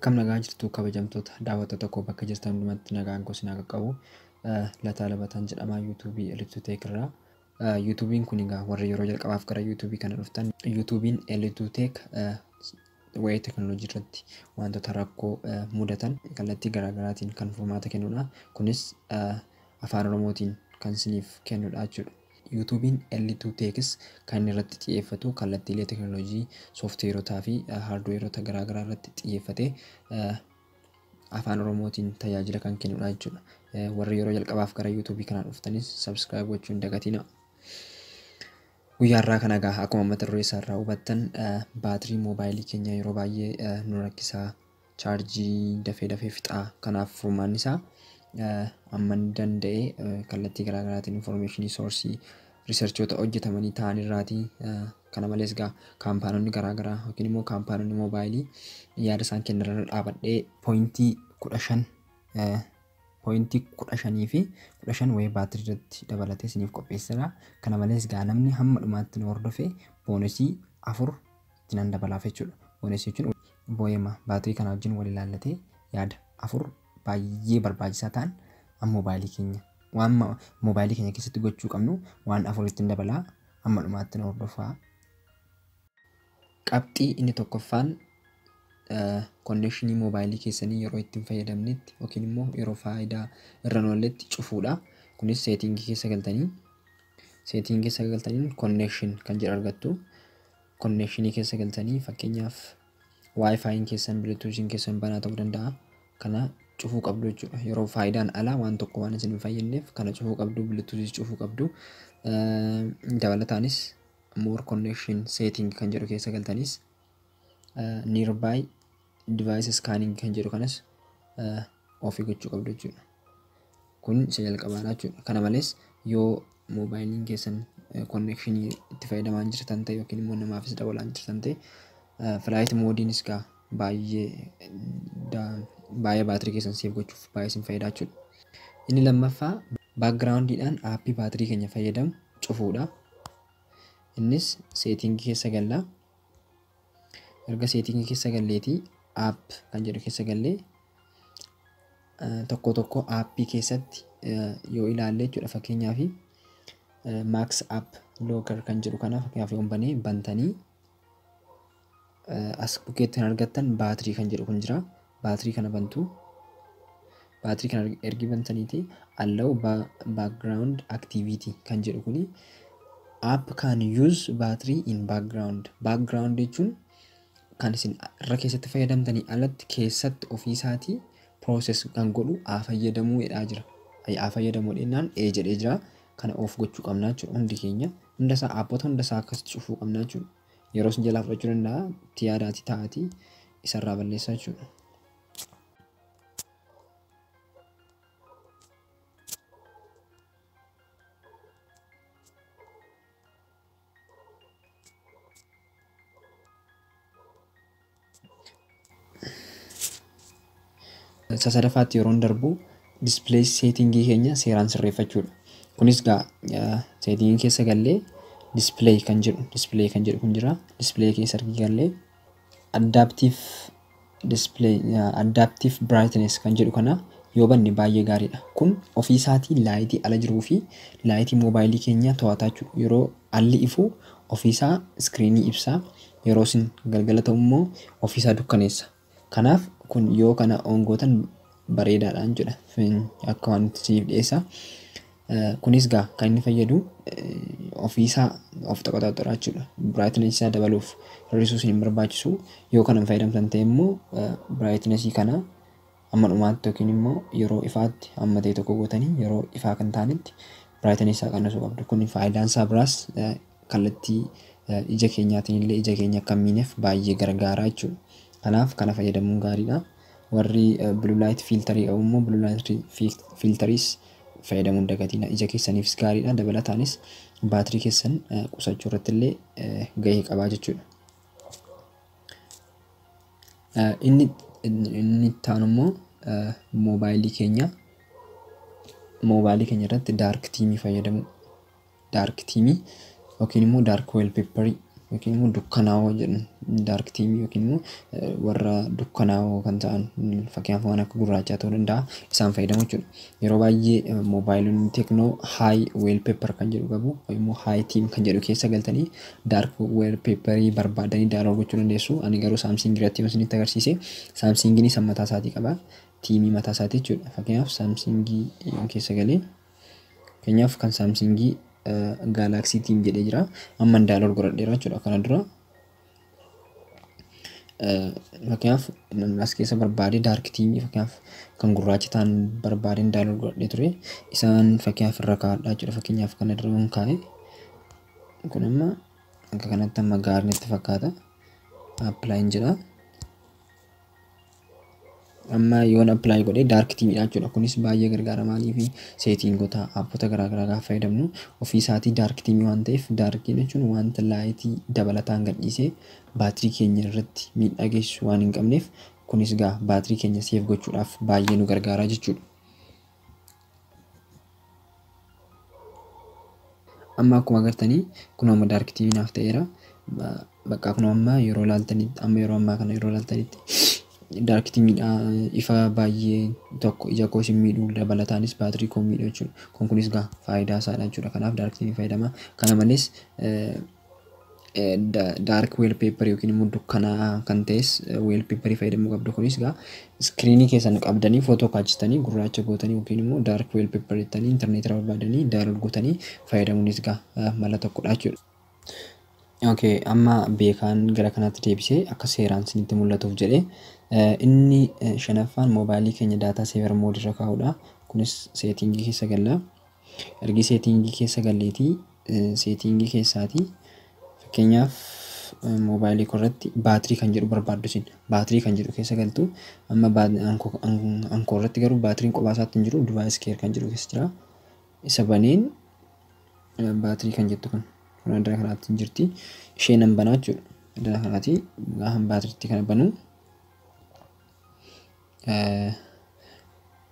Akkam nagaa jirtu kabajamtoota daawwattoota koo bakka jirtan hundumatti nagaan koo isin haa qaqqabu. Lataa Labataan jedhama yuutuubii L2 Tech irraa. Yuutuubiin kun egaa warri yeroo jalqabaaf gara yuutuubii kana dhuftan yuutuubiin L2 Tech waa'ee teekinooloojii irratti wantoota rakkoo mudatan kallattii garaagaraatiin kan furmaata kennudha. Kunis afaan Oromootiin kan isiniif kennudha jechuudha. Yuutuubiin L2 Techs kan inni irratti xiyyeeffatu kallattiilee teekinooloojii sooftiweerotaa fi haardweerota garaagaraa irratti xiyyeeffatee afaan Oromootiin tajaajila kan kennudha jechuudha. Warri yeroo jalqabaaf gara yuutuubii kanaa dhuftanis subscribe gochuu hin dagatinaa. Guyyaa har'aa kana egaa akkuma mata duree isaa irraa hubattan baatirii moobaayilii keenya yeroo baay'ee nu rakkisaa, chaarjii dafee dafee fixaa. Kanaaf furmaanni isaa amma inni danda'e kallattii garaagaraatiin infoormeeshinii soorsii riisarchoota hojjetamanii ta'an irraatii kana malees egaa kaampaanonni garaagaraa yookiin immoo kaampaanonni moobaayilii yaada isaan kennan irra dhaabadhee pooyintii 15 pooyintii 15 fi 15 wayii baatirii irratti dabalatee isiniif qopheesseera. Kana malees egaa namni hamma dhumaatti nu hordofe boonesii 4 itti nan dabalaaf jechuudha. Boonesii jechuun boo'eema baatirii kana wajjin wal ilaallatee yaada 4 baay'ee barbaachisaa ta'an amma moobaayilii keenya waan moobaayilii keenya keessatti gochuu qabnu waan 4 ittiin dabalaa hamma dhumaatti nu hordofaa. Qabxii inni tokkoffaan konnekshinii moobaayilii keessanii yeroo ittiin fayyadamnetti yookiin immoo yeroo faayidaa irra hin oolletti cufuudha. Kunis seetingii keessa galtanii seetingii keessa galtanii konnekshin kan jedhu argattu. Konnekshinii keessa galtanii fakkeenyaaf waayifaayiin keessan biluutuuziin keessan banaa ta'uu danda'a. Kana cufuu qabdu jechuudha. Yeroo faayidaan alaa waan tokko waan isin hin fayyadneef kana cufuu qabdu, biluutuuzii cufuu qabdu. Dabalataanis more connection setting kan jedhu keessa galtanis nearby device scanning kan jedhu kanas ofii gochuu qabdu jechuudha. Kun isa jalqabaadha jechuudha. Kana malees yoo moobaayiliin keessan konnekshinii itti fayyadamaa hin jirtan ta'e yookiin immoo namaafis dabalaa hin jirtan ta'e flight moodiinis egaa baay'ee baay'ee baatirii keessan seef gochuuf baay'ee isin fayyada jechuudha. Inni lammaffaa baakgiraawundiidhaan aappii baatirii keenya fayyadamu cufuudha. Innis seetingii keessa galla. Erga seetingii keessa galleetii app kan jedhu keessa gallee tokko tokko aappii keessatti yoo ilaalle jechuudha. Fakkeenyaaf Max App Locker kan jedhu kana fakkeenyaaf yoo banee bantanii as bukkeetti kan argattan baatirii kan jedhu kun jira. Baatirii kana bantu. Baatirii kana ergi bantaniiti allow background activity kan jedhu kuni app can use battery in background. Background jechuun kan isin irra keessatti fayyadamtanii alatti keessatti ofiisaatii process kan godhu haa fayyadamuu jedhaa jira. Haa fayyadamuu jennaan ee jedhee jira. Kana off gochuu qabna jechuudha hundi keenya. Hunda isaa aappota hunda isaa akkasitti cufuu qabna jechuudha. Yeroo isin jalaa fudhachuu danda'a itti yaadaatii taa'aatii isarraa balleessaa jechuudha. Isa sadaffaatti yeroon darbu display settingii keenya seeraan sirreeffachuudha. Kunis egaa settingii keessa gallee display kan jedhu display kan jedhu kun jira. Display keessa ergi gallee adaptive display adaptive brightness kan jedhu kana yoo banne baay'ee gaariidha. Kun ofiisaatii laayitii ala jiruu fi laayitii moobaayilii keenya to'ataa jechuudha. Yeroo alli ifu ofiisaa iskiriinii ibsaa, yeroo isin galgala ta'u immoo ofiisaa dukkaneessa. Kanaaf kun yoo kana on gootan bareedaadhaan jedha. Akka waan itti isiniif dhiyeessa. Kunis egaa kan inni fayyadu ofiisaa of to'ataa jechuudha. Brightness isaa dabaluuf hir'isuu isin hin barbaachisu. Yoo kana hin fayyadamtan ta'e immoo brightness kana hamma dhumaatti yookiin immoo yeroo ifaatti hamma ta'e tokko gootanii yeroo ifaa kan ta'anitti brightness isaa qannasuu qabdu. Kun faayidaan isaa biraas kallattii ija keenyaatiin illee ija keenya akka hin miineef baay'ee gargaara jechuudha. Kanaaf kana fayyadamuun gaariidha. Warri blue light filterii qabu immoo blue light filteriis fayyadamuun dagatina. Ija keessaniifis gaariidha. Dabalataanis baatirii keessan qusachuu irratti illee gahee qabaa jechuudha. Inni itti aanu immoo moobaayilii keenya irratti daark tiimii fayyadamu. Daark tiimii yookiin immoo daark wallpaperii yookiin immoo dukkanaa'oo jedhu, dark theme yookiin immoo warra dukkanaa'oo kan ta'an, fakkeenyaaf waan akka gurraachaa ta'uu danda'a, isaan fayyadamu jechuudha. Yeroo baay'ee moobaayilonni Tecno high wallpaper kan jedhu qabu, immoo high theme kan jedhu keessa galtanii dark wallpaperii barbaadanii download gochuu dandeessu. Ani garuu Samsung irratti yoo isinitti agarsiise, Samsungiin isa mataa isaatii qaba. Themeii mataa isaatii jechuudha. Fakkeenyaaf Samsungii yoo keessa galee, fakkeenyaaf kan Samsungii Galaxy theme jedhee jira. Amma download godhadheera jechuudha kana dura. Fakkeenyaaf as keessa barbaadee dark themeii, fakkeenyaaf kan gurraacha ta'an barbaadeen download godhadhee ture. Isaan fakkeenyaaf irra kaa'adhaa jechuudha. Fakkeenyaaf kana dura yoon kaa'e, kun amma akka kanatti amma gaarii natti fakkaata. Applyin jedha. Amma yoon apply godhee dark themeiidha jechuudha. Kunis baay'ee gargaara, maaliif settingoota appota garaagaraa gaafa fayyadamnu ofii isaatii dark themeii waan ta'eef, darkiin jechuun wanta lightii dabalataan gadhiisee baatirii keenya irratti miidhaa geessisu waan hin qabneef, kunis gaa baatirii keenya save gochuudhaaf baay'ee nu gargaara jechuudha. Amma akkuma agartanii kun amma dark themeii naaf ta'eera. Bakka kun amma yeroo ilaaltanitti, amma yeroo ammaa kana yeroo ilaaltanitti dark themeiidha, ifa baay'ee tokko ija koo hin miidhu, dabalataanis baatirii koo miidhu jechuudha. Kun kunis gaa faayidaa isaadha jechuudha. Kanaaf dark themeii fayyadama. Kana malees dark wallpaper yookiin immoo dukkanaa kan ta'es wallpaperii fayyadamuu qabdu. Kunis gaa screenii keessan qabdanii footoo kaachistanii gurraacha gootanii yookiin immoo dark wallpaper jettanii intarneetii irraa barbaadanii download gootanii fayyadamuunis gaa mala tokkodha jechuudha. Okay, amma beekaan gara kanaatti deebisee akka seeraan isinitti mul'atuuf jedhee, inni shanaffaan moobaayilii keenya data saver mode irra kaa'uudha. Kunis settingii keessa galla. Ergi settingii keessa galleetii, settingii keessaatii fakkeenyaaf moobaayilii irratti baatirii kan jedhu barbaaddu, isin baatirii kan jedhu keessa galtu. Amma ankoo irratti garuu baatiriin kophaa isaatti hin jiru, device care kan jedhu keessa jira. Isa baneen baatirii kan jettu kun kun addana kanaatti hin jirti. Ishee nan banaa jechuudha. Addana kanaatti gaafa baatiriitti kana banu,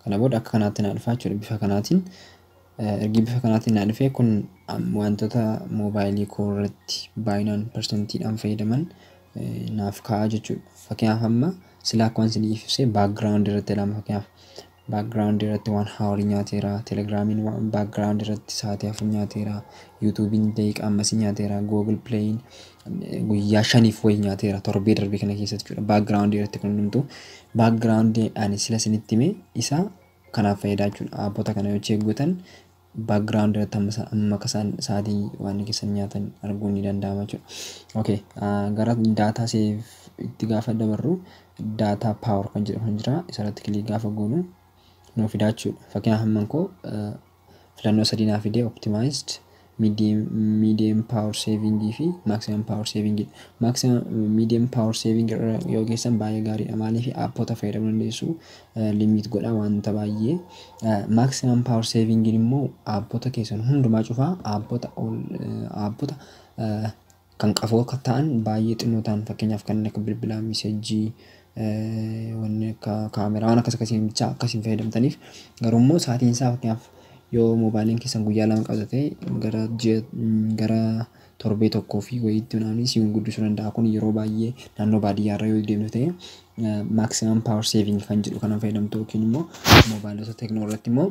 kana booda akka kanaatti naa dhufa jechuudha bifa kanaatiin. Ergi bifa kanaatiin naa dhufee, kun wantoota moobaayilii koo irratti baay'inaan percentiidhaan fayyadaman naaf ka'a jechuudha. Fakkeenyaaf amma silaa akkuma isinii ibsee background irratti ilaalama, fakkeenyaaf background irratti 1 hourii nyaateera, Telegramiin background irratti sa'aatii 4 nyaateera, YouTubeiin daqiiqaa ammasii nyaateera, Google Playin guyyaa 5f wayii nyaateera torbee darbe kana keessatti jechuudha. Background irratti kun hundumtuu background ani sila isinitti hime isa kanaaf fayyadaa jechuudha. Appota kana yoo check gootan background irratti amma akka isaan sa'aatii waan keessan nyaatan arguun ni danda'ama jechuudha. Okay, gara data save itti gaafa dabarru, data power kan jedhu kan jira, isarratti click gaafa goonu nuu fidaa jechuudha. Fakkeenyaaf hamman koo filannoo sadii naa fidee: optimized, medium power saving fi maximum power saving. Maximum medium power saving yoo geessan baay'ee gaariidha. Maaliif appota fayyadamuu dandeessu, limit godha wanta baay'ee. Maximum power saving immoo appota keessan hundumaa cufaa, appota kan qafoo akka ta'an baay'ee xinnoo ta'an, fakkeenyaaf kanneen akka bilbilaa, messageii, wanni akka kaameraa, waan akkas akkasiin bichaa akkasiin fayyadamtaniif. Garuu immoo sa'aatiin isaa, fakkeenyaaf yoo moobaayiliin keessan guyyaa 2 qabate, gara ji'a, gara torbee tokkoo fi wayiitti naannoo siin guddisuu danda'a. Kun yeroo baay'ee naannoo baadiyyaa irra yoo deemtu ta'e maximum power saving kan jedhu kana fayyadamtu, yookiin immoo moobaayilota Tecno irratti immoo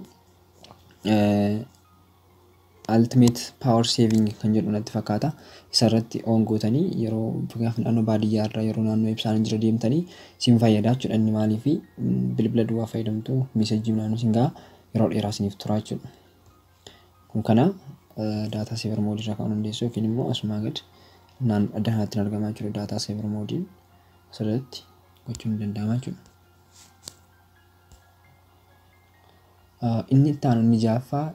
ultimate power saving kan jedhu natti fakkaata. Isarratti on gootanii yeroo fakkeenyaaf naannoo baadiyyaa irra yeroo naannoo ibsaan jira deemtanii siin fayyada jechuudha. Inni maaliif bilbila duwwaa fayyadamtu, messageii naannoo siin gaha, yeroo dheeraa isiniif tura jechuudha. Kun kana data saver modeii irraa kaa'uu dandeessu, yookiin immoo asumaa gad naannoo adda kanaatti argamaa jechuudha. Data saver modeiin asirratti gochuun ni danda'ama jechuudha. Inni itti aanu, inni ja'affaa,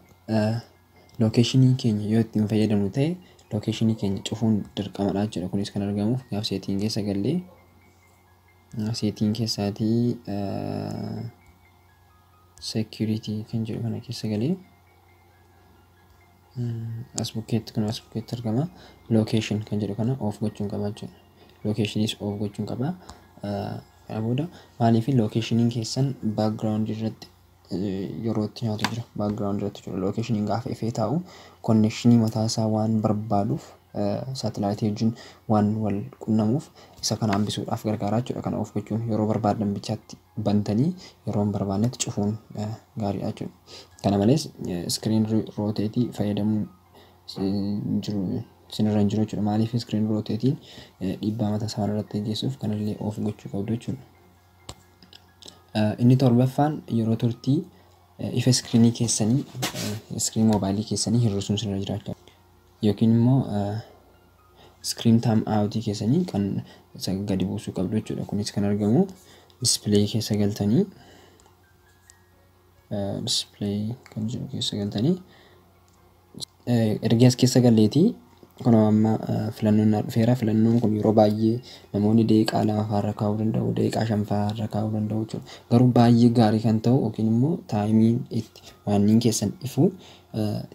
locationii keenya yoo ittiin fayyadamnu ta'e locationii keenya cufuun dirqamadha jechuudha. Kunis kan argamu fakkeenyaaf setting keessa gallee, setting keessaatii security kan jedhu kana keessa galee, as bukkeetti, kun as bukkeetti argama. Location kan jedhu kana off gochuun qaba jechuudha. Locationiis off gochuun qaba. Kana booda maaliif locationiin keessan background irratti yeroo itti nyaatu jira, background irratti jechuudha. Locationiin gaafa ifee taa'u connectionii mataa isaa waan barbaaduuf Saatalaayitii wajjin waan wal qunnamuuf isa kana hambisuudhaaf gargaara jechuudha. Kana off gochuun yeroo barbaadan bichaatti bantanii yeroo hin barbaannetti cufuun gaariidha jechuudha. Kana malees screen rotate fayyadamuun jiru isinirra hin jiru jechuudha. Maaliif screen rotate'n dhiibbaa mataa isaa irratti geessuuf kanallee off gochuu qabdu jechuudha. Inni torbaffaan yeroo turtii ifa iskiriinii keessanii, iskiriinii moobaayilii keessanii hir'isuun isinirra jiraachuu yookiin immoo screen time out keessanii kan isa gadi buusuu qabdu jechuudha. Kunis kan argamu display keessa galtanii, display kan jedhu keessa galtanii, erga as keessa galleetii kun amma filannoon naa dhufeera. Filannoon kun yeroo baay'ee namoonni daqiiqaa 2 fa'aa kaa'uu danda'u, daqiiqaa 5 fa'aa kaa'uu danda'u jechuudha. Garuu baay'ee gaarii kan ta'u yookiin immoo timeiin itti waanniin keessan ifu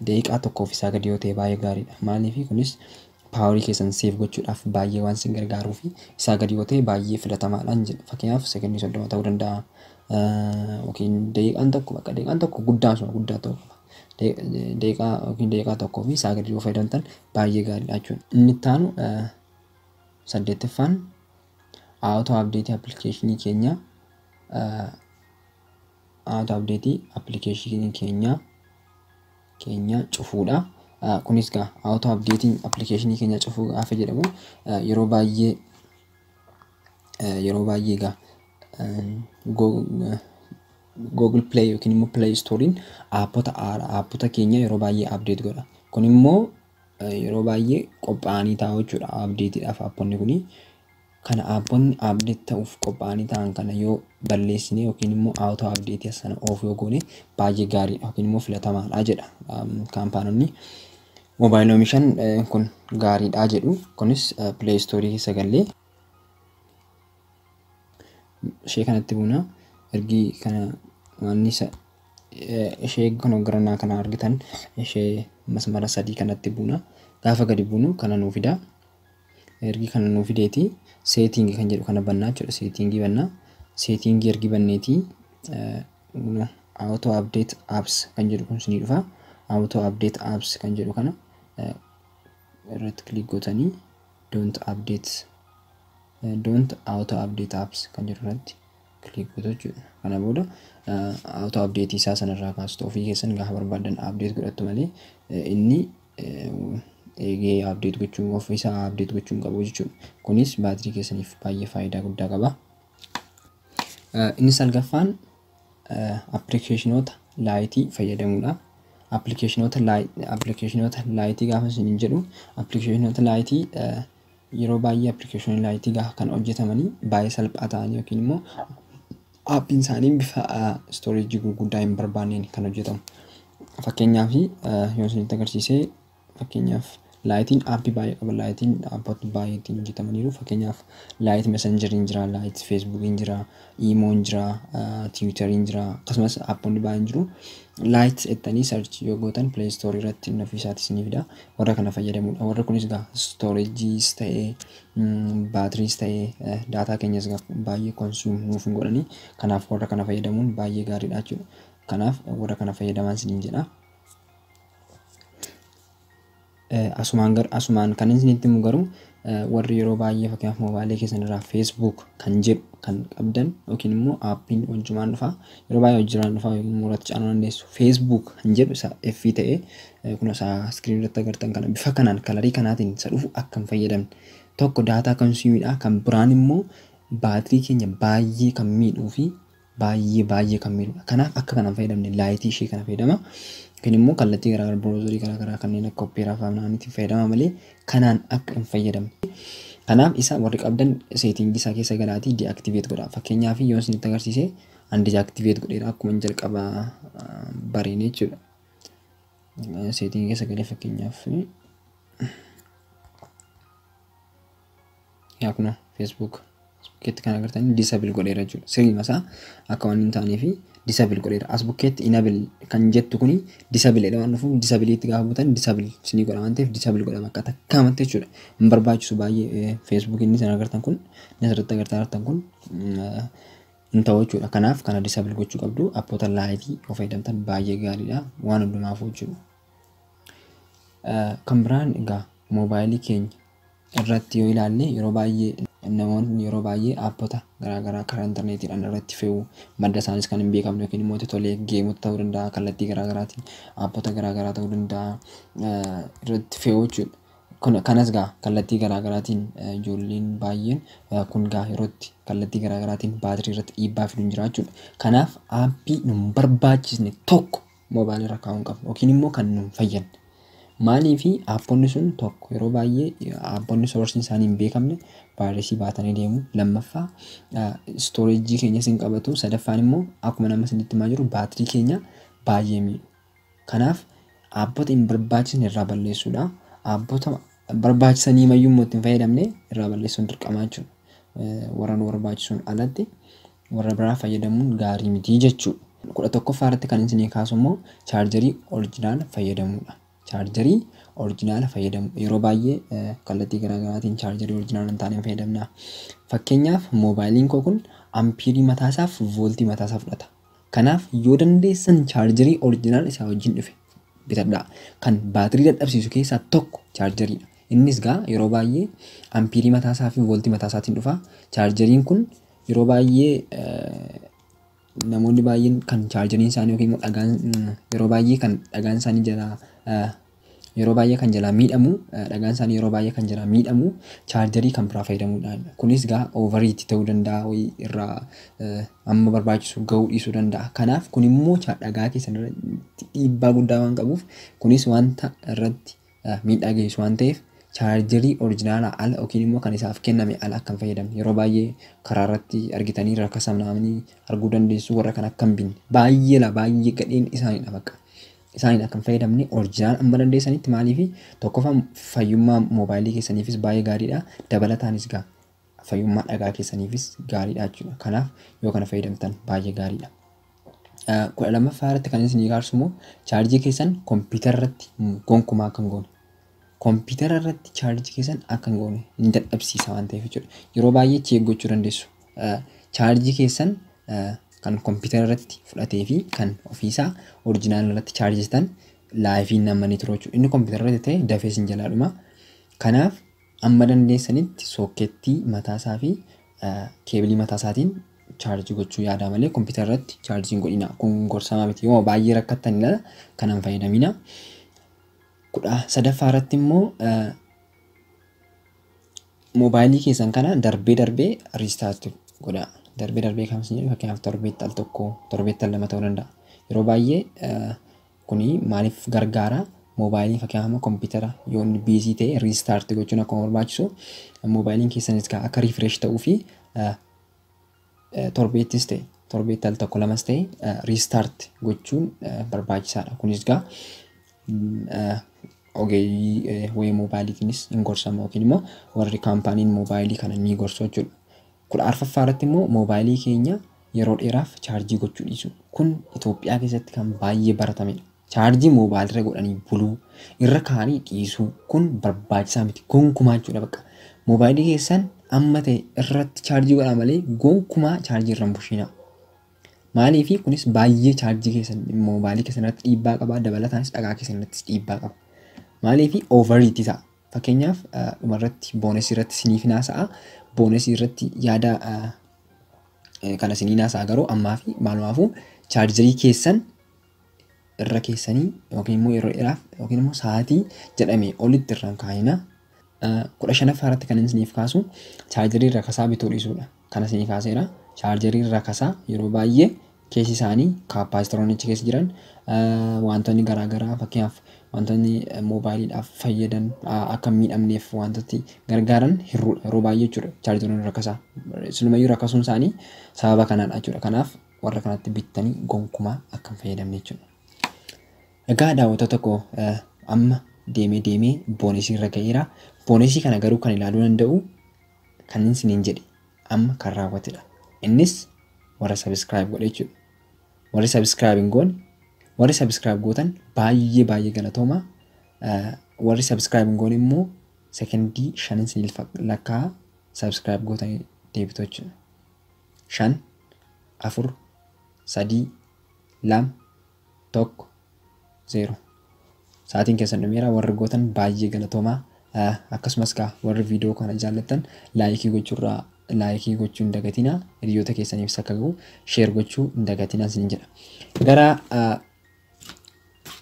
daqiiqaa 1f isaa gadi yoo ta'e baay'ee gaariidha. Maaliif kunis powerii keessan save gochuudhaaf baay'ee waan isin gargaaruu fi isaa gadi yoo ta'e baay'ee filatamaadhaan jedha. Fakkeenyaaf sekondii 30 ta'uu danda'a yookiin daqiiqaan 1, bakka daqiiqaan 1 guddaan sun guddaa ta'uu qaba. Daqiiqaa yookiin daqiiqaa 1 fi isaa gadi yoo fayyadamtan baay'ee gaariidha jechuudha. Inni itti aanu saddeettaffaan auto update applicationii keenya, auto update applicationii keenya cufuudha. Kunis gaa auto updating applicationii keenya cufuu gaafa jedhamu yeroo baay'ee gaa Google Play yookiin immoo Play Store'n appota keenya yeroo baay'ee update godha. Kun immoo yeroo baay'ee qophaa'anii taa'u jechuudha updateidhaaf apponni kuni. Kana apponni update ta'uuf qophaa'anii ta'an kana yoo balleessine yookiin immoo auto update sana off yoo goone baay'ee gaariidha yookiin immoo filatamaadha jedha kaampaanonni moobaayilii oomishan, kun gaariidha jedhu. Kunis Play Store keessa gallee ishee kanatti buuna. Ergi kana waan isa ishee kun garanaa kana argitan, ishee masmara sadii kanatti buuna. Gaafa gadi buunu kana nuu fida. Ergi kana nuu fideeti setting kan jedhu kana bannaa jechuudha. Settingii bannaa. Settingii ergi banneeti auto update apps kan jedhu kun sinii dhufa. Auto update apps kan jedhu kana irratti click gootanii don't update, don't auto update apps kan jedhu irratti click gootu jechuudha. Kana booda auto update isaa sanarraa kaastu, ofii keessan gaafa barbaadan update godhattu malee inni eegee update gochuu, ofii isaa update gochuu hin qabu jechuudha. Kunis baatirii keessaniif baay'ee faayidaa guddaa qaba. Inni salgaffaan appilikeeshinoota liteii fayyadamuudha. Appilikeeshinoota liteii gaafa isin jedhu, appilikeeshinoota liteii yeroo baay'ee appilikeeshinii liteii gaafa kan hojjetamanii baay'ee salphaa ta'anii yookiin immoo appiin isaanii bifa storageii gurguddaa hin barbaanneen kan hojjetamu. Fakkeenyaaf yoo isinitti agarsiise, fakkeenyaaf liteiin appii baay'ee qaba. Liteiin appoota baay'ee ittiin hojjetamaniiru. Fakkeenyaaf Lite Messengeriin jira, Lite Facebookiin jira, Imoon jira, Twitteriin jira, akkasumas appoonni baay'een jiru. Lite jettanii search yoo gootan Play Storeii irratti inni ofii isaatii isinii fida. Warra kana fayyadamuudha. Warri kunis egaa storageiis ta'ee, baatiriis ta'ee, data keenyas baay'ee consume nuuf hin godhani. Kanaaf warra kana fayyadamuun baay'ee gaariidha jechuudha. Kanaaf warra kana fayyadamaa isiniin jedha. Asumaan kan isinitti himu garuu warri yeroo baay'ee fakkeenyaaf moobaayilii keessan irraa Facebook kan jedhu kan qabdan yookiin immoo appiin wajjumaan dhufa, yeroo baay'ee hojiraan dhufa yookiin immoo irratti caanuu dandeessu, Facebook kan jedhu isa F ta'ee kun isa screen irratti agartan kana bifa kanaan colorii kanaatiin isa dhufu akka hin fayyadamne. Tokko data consumeiidha, kan biraan immoo baatirii keenya baay'ee kan miidhuu fi baay'ee baay'ee kan miidhudha. Kanaaf akka kanaan fayyadamne liteii ishee kana fayyadama. Yookiin immoo kallattii garaagaraa, browserii garaagaraa kanneen akka Opera fa'aa naannootti fayyadama malee kanaan akka hin fayyadamne. Kanaaf isa warri qabdan settingii isaa keessa galaatii deactivate godha. Fakkeenyaaf yoo isinitti agarsiise, an deactivate godheera akkuma inni jalqaba bareene jechuudha. Settingii keessa galee fakkeenyaaf yaa kunoo Facebook bukkeetti kan agartanii disable godheera jechuudha. Sirriima isaa akka waan hin taanee fi disable godheera. As bukkeetti enable kan jettu kuni disable dha waan dhufuuf, disableiitti gaafa buutan disable isinii godha waan ta'eef disable godhama akka takkaamatti jechuudha. Hin barbaachisu baay'ee Facebook inni isin agartan kun, inni asirratti agartan kun hin ta'u jechuudha. Kanaaf kana disable gochuu qabdu. Appoota liteii yoo fayyadamtan baay'ee gaariidha waan hundumaafuu jechuudha. Kan biraan egaa Moobaayilii keenya irratti yoo ilaalle, yeroo baay'ee namoonni yeroo baay'ee aappota garaagaraa karaa intarneetiidhaan irratti fe'u, madda isaanis kan hin beekamne yookiin immoo tolee geemota ta'uu danda'a, kallattii garaagaraatiin aappota garaagaraa ta'uu danda'a irratti fe'u jechuudha. Kanas gaa kallattii garaagaraatiin ijoolleen baay'een kun gaa yerootti kallattii garaagaraatiin baatirii irratti dhiibbaa fiduun jira jechuudha. Kanaaf aappii nu hin barbaachisne tokko moobaayilii irra kaa'uu hin qabnu yookiin immoo kan nu hin fayyadne. Maaliifi aapponni sun tokko yeroo baay'ee aapponni soorsiin isaanii hin beekamne vaayirasii baatanii deemu. Lammaffaa, istoorejii keenyas hin qabatu. Sadaffaan immoo akkuma nama isinitti himaa jiru baatirii keenya baay'ee miidhu. Kanaaf aappota hin barbaachisne irraa balleessuudha. Aappota barbaachisanii mayyuu immoo itti hin fayyadamne irraa balleessuun dirqama jechuudha. Warra nu barbaachisuun alatti warra biraa fayyadamuun gaarii miti jechuudha. 11ffaa irratti kan isinii kaasu immoo chaarjarii orijinaala fayyadamuudha. Chaarjarii orijinaala fayyadamu. Yeroo baay'ee kallattii garaagaraatiin chaarjarii orijinaala hin taane fayyadamna. Fakkeenyaaf, moobaayiliin koo kun ampiirii mataasaaf vooltii mataasaa fudhata. Kanaaf yoo dandeessan chaarjarii orijinaala isaa wajjin dhufe bitadhaa. Kan baatirii dadhabsiisu keessaa tokko chaarjariidha. Innis gaa yeroo baay'ee ampiirii mataasaa fi vooltii mataasaatiin dhufa. Chaarjariin kun yeroo baay'ee namoonni baay'een kan chaarjariin isaanii yookiin immoo dhagaan yeroo baay'ee kan dhagaan isaanii jalaa yeroo baay'ee kan jalaa miidhamu, dhagaan isaanii yeroo baay'ee kan jalaa miidhamu chaarjarii kan biraa fayyadamuudhaan. Kunis gaa overiitti ta'uu danda'a, wayii irraa amma barbaachisu gahuu dhiisuu danda'a. Kanaaf kun immoo dhagaa keessan irratti dhiibbaa guddaa waan qabuuf, kunis wanta irratti miidhaa geessisu waan ta'eef, chaarjarii orijinaalaa ala yookiin immoo kan isaaf kenname ala akka hin fayyadamne. Yeroo baay'ee karaa irratti argitanii rakkasamnaamanii arguu dandeessu, warra kan akka hin binne baay'ee la baay'ee gadheen isaaniidha bakka. Isaaniin akka hin fayyadamne orijinaal amma dandeessanitti. Maaliifi, tokkoffaa fayyummaa moobaayilii keessaniifis baay'ee gaariidha, dabalataanis gaa fayyummaa dhagaa keessaniifis gaariidha jechuudha. Kanaaf yoo kana fayyadamtan baay'ee gaariidha. 12ffaa irratti kan isin kaasu immoo chaarjii keessan kompiitara irratti gonkumaa akka hin goone. Kompiitara irratti chaarjii keessan akka hin goone, hin dadhabsiisa waan ta'eef jechuudha. Yeroo baay'ee check gochuu dandeessu. Chaarjii keessan kan kompiitara irratti fudhatee fi kan ofiisaa orijinaal irratti chaarjitan lifeiin nama ni turu jechuudha. Inni kompiitara irratti ta'e dafee isin jalaa dhuma. Kanaaf amma dandeessanitti sookettii mataasaa fi keebilii mataasaatiin chaarjii gochuu yaadaa malee kompiitara irratti chaarjii hin godhina. Kun gorsamaa miti. Yoo baay'ee rakkattan ilaala kanan fayyadamina. 13ffaa irratti immoo moobaayilii keessan kana darbee darbee restart godhaa. Darbee darbee kan isin jedhu, fakkeenyaaf torbeetti al tokko, torbeetti al lama ta'uu danda'a. Yeroo baay'ee kuni maaliif gargaara? Moobaayilii, fakkeenyaaf amma kompiitara yoo inni busy ta'e restart gochuun akkuma barbaachisu, moobaayiliin keessanis akka refresh ta'uu fi torbeettis ta'e torbeetti al tokko lamas ta'e restart gochuun barbaachisaadha. Kunis gaa ogeeyyii wayii moobaayiliitiinis hin gorsama yookiin immoo warri kaampaaniin moobaayilii kana ni gorsu jechuudha. 14ffaa irratti immoo moobaayilii keenya yeroo dheeraaf chaarjii gochuu dhiisu. Kun Itoophiyaa keessatti kan baay'ee baratamedha. Chaarjii moobaayilii irra godhanii buluu, irra kaa'anii dhiisuu, kun barbaachisaa miti. Gonkumaa jechuudha bakka. Moobaayilii keessan amma ta'e irratti chaarjii godhaa malee gonkumaa chaarjii irra hin bushiinaa. Maaliifi, kunis baay'ee chaarjii keessan moobaayilii keessan irratti dhiibbaa qaba, dabalataanis dhagaa keessan irrattis dhiibbaa qaba. Maaliifi, overiitti ta'a. Fakkeenyaaf dhumarratti bonusii irratti siniif naasa'a. Bonusii irratti yaada kana sinii naasa'a, garuu ammaa fi maalumaafuu chaarjarii keessan irra keessanii yookiin immoo yeroo dheeraaf yookiin immoo sa'aatii jedhame olitti irra hin kaa'ina. 15ffaa irratti kan isiniif kaasu chaarjarii rakasaa bituu dhiisuudha. Kana isinii kaaseera. Chaarjarii rakasaa yeroo baay'ee keessi isaanii kaapaasitaroonni achi keessa jiran, wantoonni garaagaraa, fakkeenyaaf wantoonni moobaayiliidhaaf fayyadan akka hin miidhamneef wantooti gargaaran hir'uudha yeroo baay'ee jechuudha chaarjaroonni rakasaa. Silumayyuu rakasuun isaanii sababa kanaadha jechuudha. Kanaaf warra kanatti bittanii gonkumaa akka hin fayyadamne jechuudha. Egaa daawwattoota koo, amma deemee deemee bonusii irra ga'eera. Bonusii kana garuu kan ilaaluu danda'u kan isiniin jedhe amma kan raawwatedha. Innis warra subscribe godhe jechuudha. Warri subscribe hin goone, warri subscribe gootan baay'ee baay'ee galatooma. Warri subscribe hin goone immoo sekendii 5 isiniif lakkaa, subscribe gootanii deebitu jechuudha. 5, 4, 3, 2, 1, 0. Sa'aatiin keessan dhumeera. Warri gootan baay'ee galatoomaa. Akkasumas gaa warri viidiyoo kana jaallattan like gochuurraa like gochuu hin dagatinaa, hiriyoota keessaniifis akka gahu share gochuu hin dagatinaa isiniin jedha.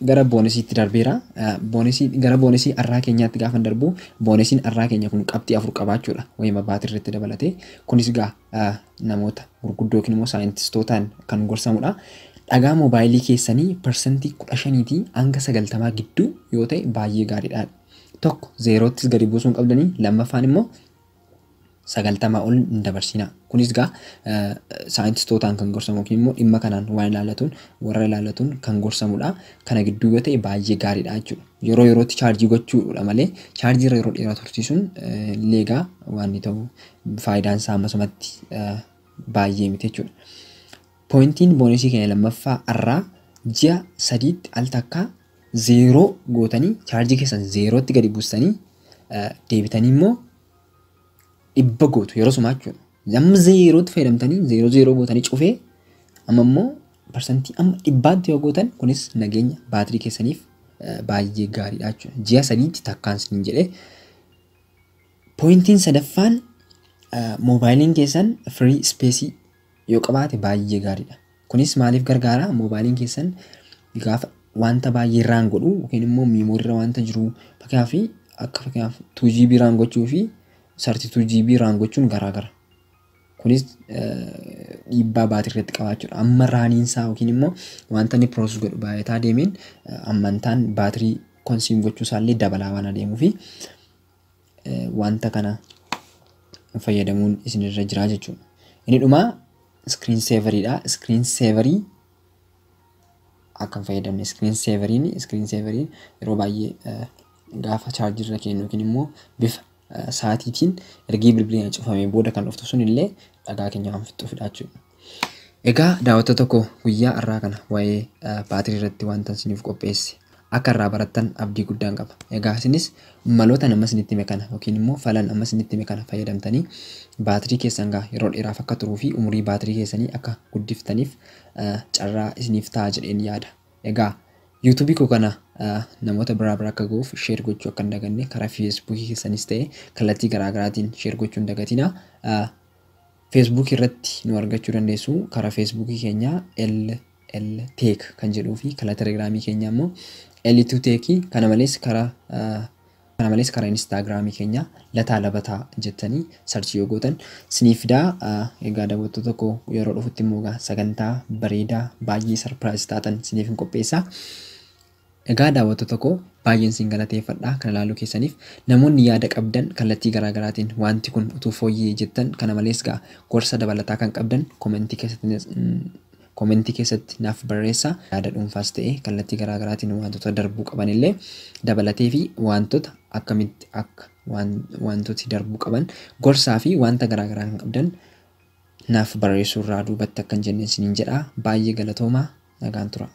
Gara bonusiitti darbeera. Bonusii, gara bonusii har'aa keenyaatti gaafa darbu, bonusiin har'aa keenya kun qabxii 4 qabaachuudha. Wayima baatirii irratti dabalatee. Kunis gaa namoota gurguddoo yookiin immoo saayintistootaan kan gorsamudha. Dhagaa moobaayilii keessanii 15%tii hanga 90 gidduu yoo ta'e baay'ee gaariidha. Tokko, zeeroottis gadi buusuu hin qabdanii, lammaffaan immoo 90 ol hin dabarsinaa. Kunis gaa saayintistootaan kan gorsamu yookiin immoo dhimma kanaan waan ilaallatuun, warra ilaallatuun kan gorsamudha. Kana gidduu yoo ta'e baay'ee gaariidha jechuudha. Yeroo yerootti chaarjii gochuudha malee chaarjii irra yeroo dheeraa tursiisuun illee egaa waan inni ta'u faayidaan isaa ammasumatti baay'ee miti jechuudha. Pointiin bonusii keenya lammaffaa irraa ji'a 3tti al takkaa zeeroo gootanii, chaarjii keessan zeerootti gadi buustanii, deebitanii immoo 100 gootu yeroo sumaa jechuudha. Amma zeerootti fayyadamtanii zeeroo zeeroo gootanii cufee, amma immoo amma 100tti yoo gootan, kunis nageenya baatirii keessaniif baay'ee gaariidha jechuudha. Ji'a 3tti takkaan isiniin jedhee. Pointiin sadaffaan, moobaayiliin keessan free space yoo qabaate baay'ee gaariidha. Kunis maaliif gargaara? Moobaayiliin keessan gaafa wanta baay'ee run godhu yookiin immoo memory irra wanta jiru, fakkeenyaaf akka fakkeenyaaf 2GB run gochuu fi 32GB run gochuun garaagara. Kunis dhiibbaa baatirii irratti qabaachuudha. Amma runiinsaa yookiin immoo wanta inni process godhu baay'ataa deemeen ammantaan baatirii consume gochuu isaallee dabalaa waan adeemuu fi wanta kana fayyadamuun isinirra jira jechuudha. Inni dhumaa screen saveriidha. Screen saverii akka hin fayyadamne, screen saveriin yeroo baay'ee gaafa chaarjirra kennu yookiin immoo bifa sa'aatiitiin ergii bilbilli cufamee booda kan dhuftu sun illee dhagaa keenya waan fixuufidha jechuudha. Egaa daawwattoota tokko, guyyaa har'aa kana waa'ee baatirii irratti wanta isiniif qopheesse akka irraa barattan abdii guddaan qaba. Egaa isinis maloota nama isinitti hime kana yookiin immoo falan amma isinitti hime kana fayyadamtanii baatirii keessan gaa yeroo dheeraaf akka turuu fi umurii baatirii keessanii akka guddiftaniif carraa isiniif ta'a jedheen yaada. Egaa yuutuubii koo kana namoota biraa bira akka ga'uuf share gochuu akka hin daganne, karaa feesbuukii keessanis ta'e kallattii garaagaraatiin share gochuu hin dagatinaa. Feesbuukii irratti nu argachuu dandeessu, karaa feesbuukii keenyaa L Tech kan jedhuu fi karaa telegiraamii keenyaa immoo L2 Tech, kana malees karaa instaagiraamii keenya Lataa Labataa jettanii search yoo gootan siniif fidaa. Egaa daawwattoota tokko, yeroo dhufutti immoo egaa sagantaa bareedaa baay'ee surprise taatan siniif hin qopheessa. Egaa daawwattoota koo, baay'een siin galateeffadha kana ilaaluu keessaniif. Namoonni yaada qabdan kallattii garaagaraatiin wanti kun utuu fooyyee jettan, kana malees gaa gorsa dabalataa kan qabdan commentii keessatti naaf barreessaa. Yaada dhuunfaas ta'e kallattii garaagaraatiin wantoota darbuu qaban illee dabalatee fi wantoota akkamitti akka wantooti darbuu qaban, gorsaa fi wanta garaagaraa kan qabdan naaf barreessuu irraa duubatti akkan jenne isiniin jedha. Baay'ee galatoomaa, nagaan tura.